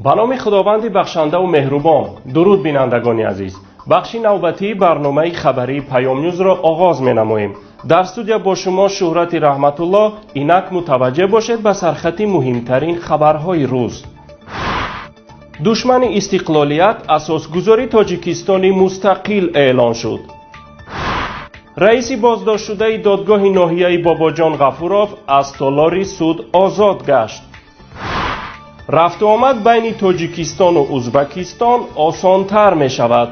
Ба номи Худованди бахшандаву меҳрубон. Дуруд, бинандагони азиз. Бахши навбатии барномаи хабарии Паёмнюзро оғоз менамоем. Дар студия бо шумо Шӯҳрати Раҳматулло. Инак мутаваҷҷеҳ бошед ба сархати муҳимтарин хабарҳои рӯз. Душмани истиқлолият асосгузори Тоҷикистони мустақил эълон шуд. Раиси боздоштшудаи додгоҳи ноҳияи Бобоҷон Ғафуров аз толори суд озод гашт. Рафтуомад байни Тоҷикистону Узбакистон осонтар мешавад.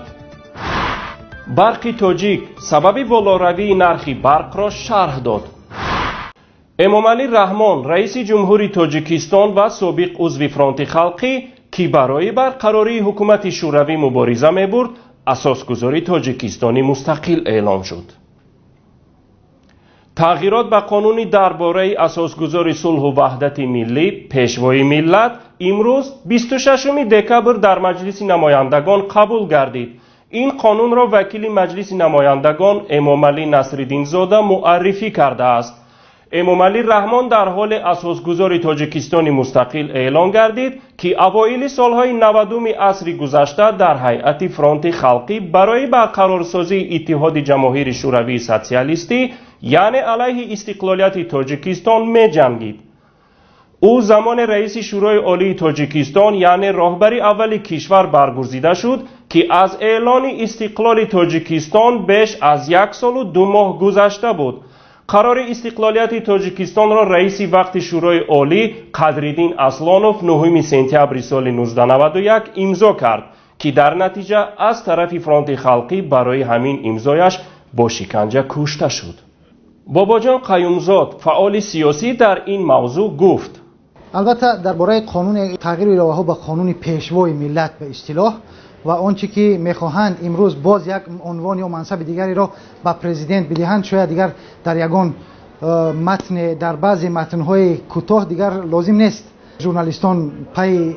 Барқи Тоҷик сабаби болоравии нархи барқро шарҳ дод. Эмомалӣ Раҳмон, раиси ҷумҳури Тоҷикистон ва собиқ узви Фронти халқӣ, ки барои барқарории ҳукумати Шӯравӣ мубориза мебурд, асосгузори Тоҷикистони мустақил эълон шуд. Тағйирот ба қонуни дар бораи асосгузори сулҳу ваҳдати миллӣ, Пешвои миллат имрӯз, 26 декабр, дар Маҷлиси намояндагон қабул гардид. Ин қонунро вакили Маҷлиси намояндагон Эмомалӣ Насриддинзода муаррифӣ кардааст. Эмомалӣ Раҳмон дар ҳоли асосгузори Тоҷикистони мустақил эълон гардид, ки авоили солҳои 90-уми асри гузашта дар ҳайати Фронти халқӣ барои барқарорсозии Иттиҳоди Ҷамоҳири Шӯравии Социалистӣ, яъне алайҳи истиқлолияти Тоҷикистон, меҷангид. Ӯ замоне раиси Шӯрои Олии Тоҷикистон, яъне роҳбари аввали кишвар баргузида шуд, ки аз эълони истиқлоли Тоҷикистон беш аз як солу 2 моҳ гузашта буд. Қарори истиқлолияти Тоҷикистонро раиси вақти Шӯрои Олӣ Қадриддин Аслонов 9 сентябри соли 1991 имзо кард, ки дар натиҷа аз тарафи Фронти халқӣ барои ҳамин имзояш бо шиканҷа кушта шуд. Бобоҷон Қаюмзод, фаъоли сиёсӣ, дар ин мавзӯъ гуфт: Албатта, дар бораи қонуни тағйиру иловаҳо ба қонуни Пешвои миллат ба истилоҳ ва он чӣ ки мехоҳанд имрӯз боз як унвон ё мансаби дигареро ба президент бидиҳанд, шояд дигар дар ягон матне, дар баъзе матнҳои кӯтоҳ дигар лозим нест журналистон пайи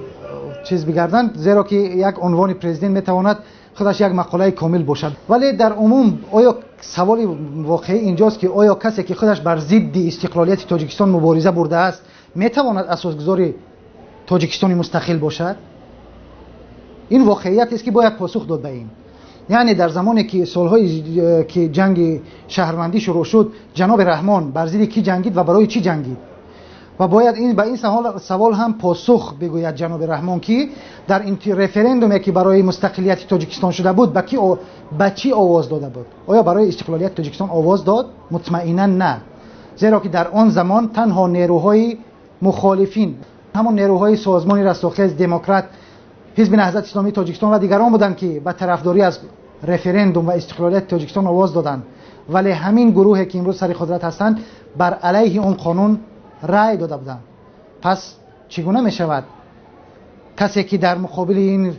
чиз бигарданд, зеро ки як унвони президент метавонад худаш як мақолаи комил бошад. Вале дар умум оё саволи воқеӣ инҷост, ки оё касе ки худаш бар зидди истиқлолияти Тоҷикистон мубориза бурдааст, метавонад асосгузори Тоҷикистони мустақил бошад? Ин воқеият аст, ки бояд посух дод ба ин. Яъне дар замоне ки солҳои ки ҷанги шаҳрвандӣ шурӯъ шуд, ҷаноби Раҳмон бар зидди кӣ ҷангид ва барои чӣ ҷангид? Ва бояд ин ба ин савол ҳам посух бигӯяд ҷаноби Раҳмон, ки дар референдуме, ки барои мустақилияти Тоҷикистон шуда буд, ба ки ба чӣ овоз дода буд? Оё барои истиқлолияти Тоҷикистон овоз дод? Мутмаинан на, зеро ки дар он замон танҳо нерӯҳои мухолифин, ҳамон нерӯҳои Созмони Растохез, Демократ, Ҳизби Наҳзати Исломии Тоҷикистон ва дигарон буданд, ки ба тарафдорӣ аз референдум ва истиқлолияти Тоҷикистон овоз доданд. Вале ҳамин гурӯҳе ки имрӯз сари қудрат ҳастанд, бар алайҳи он қонун рай дода буданд. Пас чӣ гуна мешавад, касе ки дар муқобили ин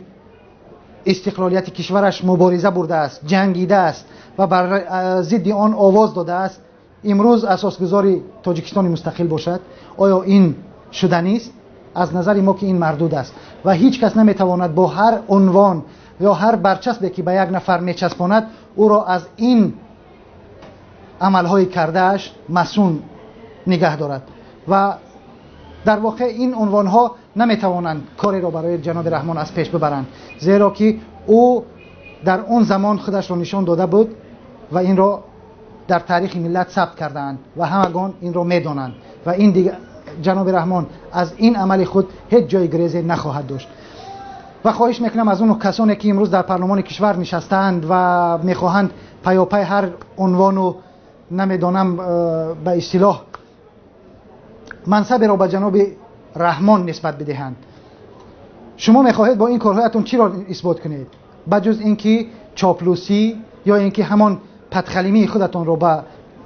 истиқлолияти кишвараш мубориза бурдааст, ҷангидааст ва бар зидди он овоз додааст, имрӯз асосгузори Тоҷикистони мустақил бошад? Оё ин шуданист? Аз назари мо ки ин мардуд аст ва ҳеҷ кас наметавонад бо ҳар унвон ё ҳар барчаспе ки ба як нафар мечаспонад, ӯро аз ин амалҳои кардааш масун нигаҳ дорад. Ва дар воқеъ ин унвонҳо наметавонанд кореро барои ҷаноби Раҳмон аз пеш бибаранд, зеро ки ӯ дар он замон худашро нишон дода буд ва инро дар таърихи миллат сабт кардаанд ва ҳамагон инро медонанд. Ва ин ҷаноби Раҳмон аз ин амали худ ҳеҷ ҷои грезе нахоҳад дошт. Ва хоҳиш мекунам аз он касоне ки имрӯз дар парлумони кишвар нишастаанд ва мехоҳанд паёпай ҳар унвону, намедонам, ба истилоҳ мансаберо ба ҷаноби Раҳмон нисбат бидиҳанд: шумо мехоҳед бо ин корҳоятон чиро исбот кунед, ба ҷуз ин ки чоплусӣ ё ин ки ҳамон падхалимии худатонро ба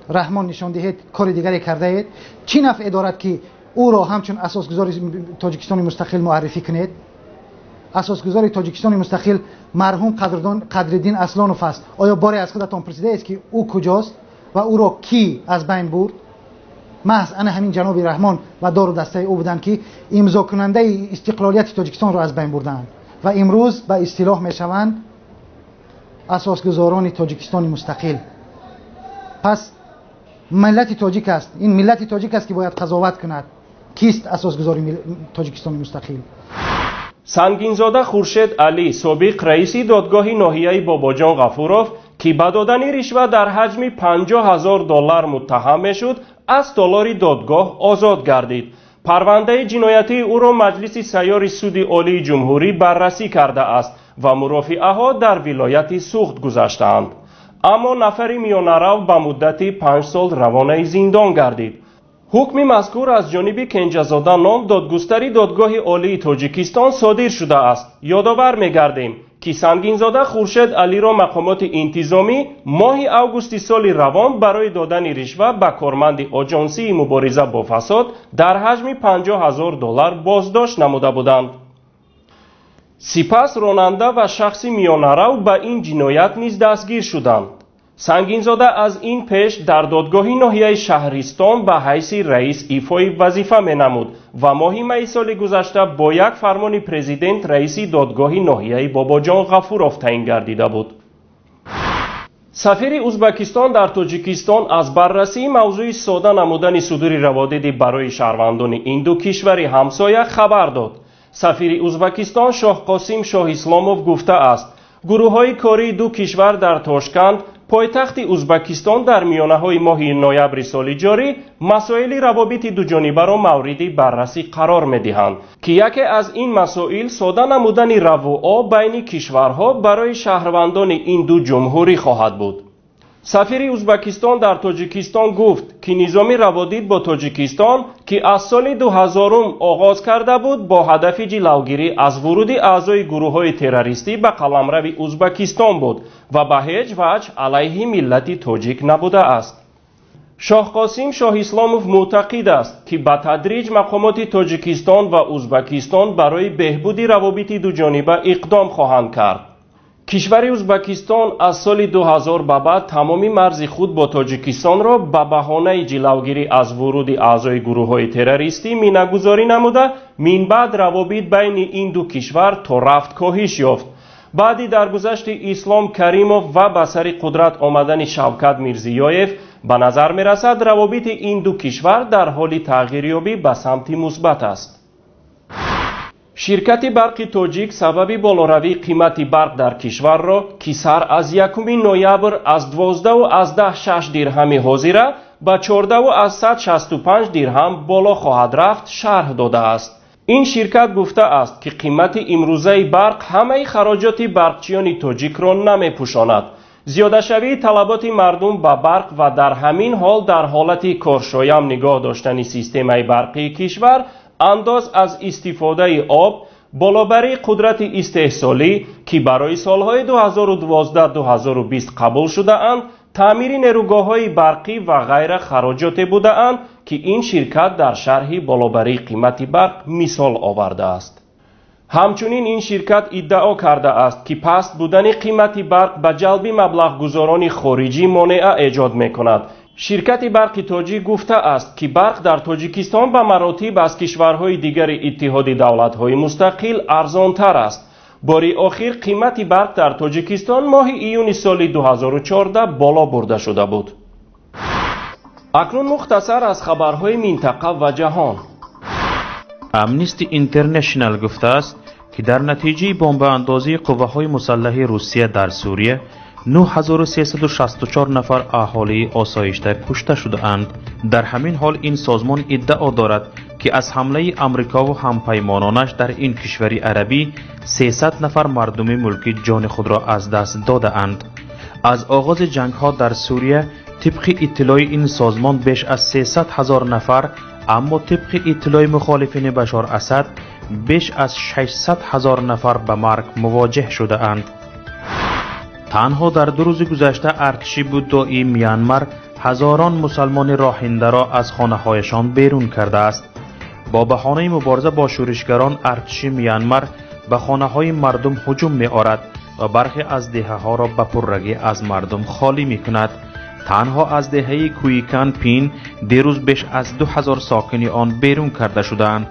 Раҳмон нишон диҳед, кори дигаре кардаед? Чӣ нафъе дорад, ки ӯро ҳамчун асосгузори Тоҷикистони мустақил муаррифӣ кунед? Асосгузори Тоҷикистони мустақил марҳум Қадриддин Аслонов аст. Оё боре аз худатон пурсидаед, ки ӯ куҷост ва ӯро кӣ аз байн бурд? Маҳз ана ҳамин ҷаноби Раҳмон ва дору дастаи ӯ буданд, ки имзокунандаи истиқлолияти Тоҷикистонро аз байн бурданд ва имрӯз ба истилоҳ мешаванд асосгузорони Тоҷикистони мустақил. Пас миллати тоҷик аст, ин миллати тоҷик аст, ки бояд қазоват кунад, кист асосгузори Тоҷикистони мустақил. Сангинзода Хуршед Алӣ, собиқ раиси додгоҳи ноҳияи Бобоҷон Ғафуров, ки ба додани ришва дар ҳаҷми 50 000 доллар муттаҳам мешуд, аз толори додгоҳ озод гардид. Парвандаи ҷиноятии ӯро Маҷлиси сайёри Суди Олии Ҷумҳурӣ баррасӣ кардааст ва мурофиаҳо дар вилояти Суғд гузаштаанд. Аммо нафари миёнарав ба муддати 5 сол равонаи зиндон гардид. Ҳукми мазкур аз ҷониби Кенҷазода ном додгустари Додгоҳи Олии Тоҷикистон содир шудааст. Ёдовар мегардем, ки Сангинзода Хуршед Алиро мақомоти интизомӣ моҳи августи соли равон барои додани ришва ба корманди Оҷонсии мубориза бо фасод дар ҳаҷми 50 ҳазор доллар боздошт намуда буданд. Сипас ронанда ва шахси миёнарав ба ин ҷиноят низ дастгир шуданд. Сангинзода аз ин пеш дар додгоҳи ноҳияи Шаҳристон ба ҳайси раис ифои вазифа менамуд ва моҳи майи соли гузашта бо як фармони президент раиси додгоҳи ноҳияи Бобоҷон Ғафуров таъин гардида буд. Сафири Узбакистон дар Тоҷикистон аз баррасии мавзӯи сода намудани судури раводиди барои шаҳрвандони ин ду кишвари ҳамсоя хабар дод. Сафири Узбакистон Шоҳқосим Шоҳисломов гуфтааст, гурӯҳҳои кории ду кишвар дар Тошканд, пойтахти Узбакистон, дар миёнаҳои моҳи ноябри соли ҷорӣ масоили равобити дуҷонибаро мавриди баррасӣ қарор медиҳанд, ки яке аз ин масоил сода намудани равуо байни кишварҳо барои шаҳрвандони ин ду ҷумҳурӣ хоҳад буд. Сафири Узбакистон дар Тоҷикистон гуфт, ки низоми раводид бо Тоҷикистон, ки аз соли 2000-ум оғоз карда буд, бо ҳадафи ҷилавгирӣ аз вуруди аъзои гурӯҳҳои террористӣ ба қаламрави Узбакистон буд ва ба ҳеҷ ваҷҳ алайҳи миллати тоҷик набудааст. Шоҳқосим Шоҳисломов мӯътақид аст, ки ба тадриҷ мақомоти Тоҷикистон ва Узбакистон барои беҳбуди равобити дуҷониба иқдом хоҳанд кард. Кишвари Узбакистон аз соли 2000 ба баъд тамоми марзи худ бо Тоҷикистонро ба баҳонаи ҷилавгирӣ аз вуруди аъзои гурӯҳҳои террористӣ минагузорӣ намуда, минбаъд равобит байни ин ду кишвар то рафт коҳиш ёфт. Баъди даргузашти Ислом Каримов ва ба сари қудрат омадани Шавкат Мирзиёев, ба назар мерасад, равобити ин ду кишвар дар ҳоли тағйирёбӣ ба самти мусбат аст. Ширкати Барқи Тоҷик сабаби болоравии қимати барқ дар кишварро, ки сар аз 1 ноябр аз 12,6 дирҳами ҳозира ба 14,65 дирҳам боло хоҳад рафт, шарҳ додааст. Ин ширкат гуфтааст, ки қимати имрӯзаи барқ ҳамаи хароҷоти барқчиёни тоҷикро намепӯшонад. Зиёдашавии талаботи мардум ба барқ ва дар ҳамин ҳол дар ҳолати коршоям нигоҳ доштани системаи барқии кишвар, андоз аз истифодаи об, болобарии қудрати истеҳсолӣ, ки барои солҳои 2012-2020 қабул шудаанд, таъмири нерӯгоҳҳои барқӣ ва ғайра хароҷоте будаанд, ки ин ширкат дар шарҳи болобарии қимати барқ мисол овардааст. Ҳамчунин ин ширкат иддао кардааст, ки паст будани қимати барқ ба ҷалби маблағгузорони хориҷӣ монеа эҷод мекунад. Ширкати Барқи Тоҷик гуфтааст, ки барқ дар Тоҷикистон ба маротиб аз кишварҳои дигари Иттиҳоди Давлатҳои Мустақил арзонтар аст. Бори охир қимати барқ дар Тоҷикистон моҳи июни соли 2014 боло бурда шуда буд. Акнун мухтасар аз хабарҳои минтақа ва ҷаҳон. Амнисти Интернешнал гуфтааст, ки дар натиҷаи бомбаандозии қувваҳои мусаллаҳи Русия дар Сурия 9364 нафар аҳолии осоишта кушта шудаанд. Дар ҳамин ҳол ин созмон иддао дорад, ки аз ҳамлаи Амрикову ҳампаймононаш дар ин кишвари арабӣ 300 нафар мардуми мулкӣ ҷони худро аз даст додаанд. Аз оғози ҷангҳо дар Сурия, тибқи иттилои ин созмон, беш аз 300 ҳазор нафар, аммо тибқи иттилои мухолифини Башор Асад беш аз 600 ҳазор нафар ба марг мувоҷеҳ шудаанд. Танҳо дар 2 рӯзи гузашта артиши буддоии Мянмар ҳазорон мусалмони роҳиндаро аз хонаҳояшон берун кардааст. Бо баҳонаи мубориза бо шӯришгарон, артиши Мянмар ба хонаҳои мардум ҳуҷум меорад ва бархе аз деҳаҳоро ба пуррагӣ аз мардум холӣ мекунад. Танҳо аз деҳаи Куикан Пин дирӯз беш аз 2000 сокини он берун карда шудаанд,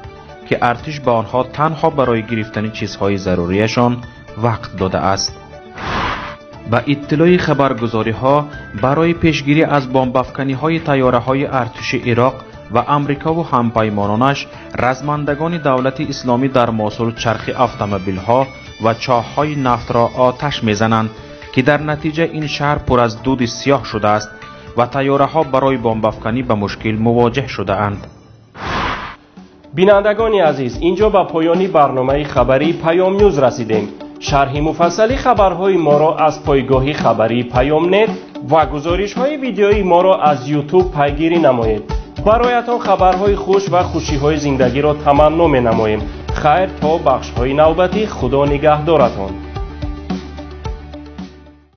ки артиш ба онҳо танҳо барои гирифтани чизҳои зарурияшон вақт додааст. Ба иттилои хабаргузориҳо, барои пешгирӣ аз бомбафканиҳои тайёраҳои артиши Ироқ ва Амрико ва ҳампаймононаш размандагони давлати исломӣ дар Мосул чархи автомобилҳо ва чоҳҳои нафтро оташ мезананд, ки дар натиҷа ин шаҳр пур аз дуди сиёҳ шудааст ва тайёраҳо барои бомбафканӣ ба мушкил мувоҷеҳ шудаанд. Бинандагони азиз, инҷо ба поёни барномаи хабарии Паём Нюз расидем. Шарҳи муфассали хабарҳои моро аз пойгоҳи хабарии Паёмнет ва гузоришҳои видеоии моро аз Ютуб пайгирӣ намоед. Бароятон хабарҳои хуш ва хушиҳои зиндагиро таманно менамоем. Хайр, то бахшҳои навбатӣ, Худо нигаҳдоратон.